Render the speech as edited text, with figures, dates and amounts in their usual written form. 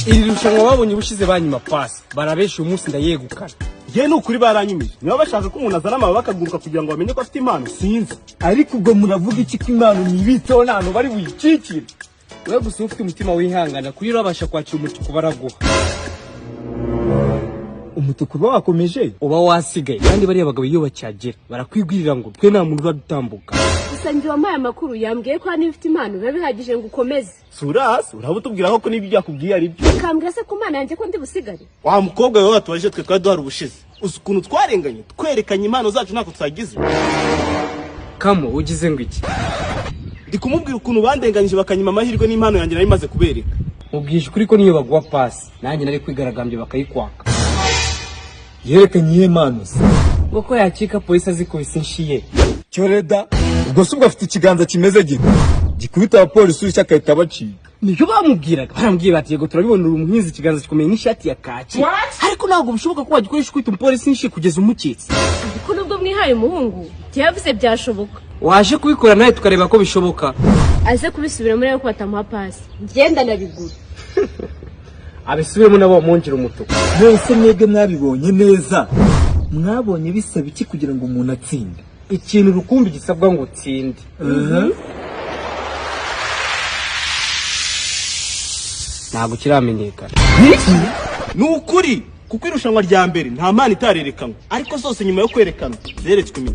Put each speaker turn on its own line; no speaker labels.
Iri rushanwa babonye ubushize banyima pasi, barabesha. Uyu munsi ndayegukana.
Njye ni ukuri baranyumije. Niba bashaka ko umuntu azana amababa akaguruka kugira ngo bamenye ko afite impano, sinzi.
Ariko ubwo muravuga iki ko impano mwibitseho nta hantu bari buyicikire?
We gusa ufite umutima wihangana kuri urabasha kwakira umutuku baraguha.
Umutuku uba wakomeje?
Uba wasigaye. Kandi bariya bagabo iyo bacyagera barakwibwirira ngo twe nta muntu uradutambuka.
Gusa njye wampaye amakuru yambwiye ko hano iyo ufite impano biba bihagije ngo ukomeze.
Sura hasi, uraba utubwira ko n'ibyo byakubwiye ari byo.
Ukambwira se ku mana yanjye ko ndi busigare?
Wa mukobwa we, watubajije twe twari duhari ubushize, uzi ukuntu twarenganye twerekanye impano zacu ntako twagize?
Kamo ugize ngo iki?
Ndi kumubwira ukuntu bandenganyije bakanyima amahirwe n'impano yanjye nari maze kubereka.
Mubwije ukuri ko niyo baguha pasi nanjye nari kwigaragambya bakayikwaka.
Yerekanye iyihe mpano se?
Ngo ko yakika polisi azikubise inshiye.
Cyoreda, ubwo se ubwo afite ikiganza kimeze gito gikubita abapolisi urushyi agahita abacika?
Nibyo bamubwiraga. Barambwiye bati: "Yego, turabibona, uri umuhinzi, ikiganza gikomeye nk'ishati ya kaki, ariko ntabwo bishoboka ko wagikoresha ukubita umupolisi inshi kugeza umukitse."
Ariko nubwo mwihaye umuhungu, ntiyavuze byashoboka.
Waje kubikora nawe tukareba ko bishoboka.
Aze kubisubiramo rero ko batamuha pasi, ngenda nabigura.
Abisubiremo nabo bamwongera umutuku.
Mwese mwebwe mwabibonye neza, mwabonye bisaba iki kugira ngo umuntu atsinde?
Ikintu rukumbi gisabwa ngo utsinde ntabwo kiramenyekana.
Ni ukuri, kuko irushanwa rya mbere nta mpano itarerekanwa, ariko zose nyuma yo kwerekanwa zeretswe imikino.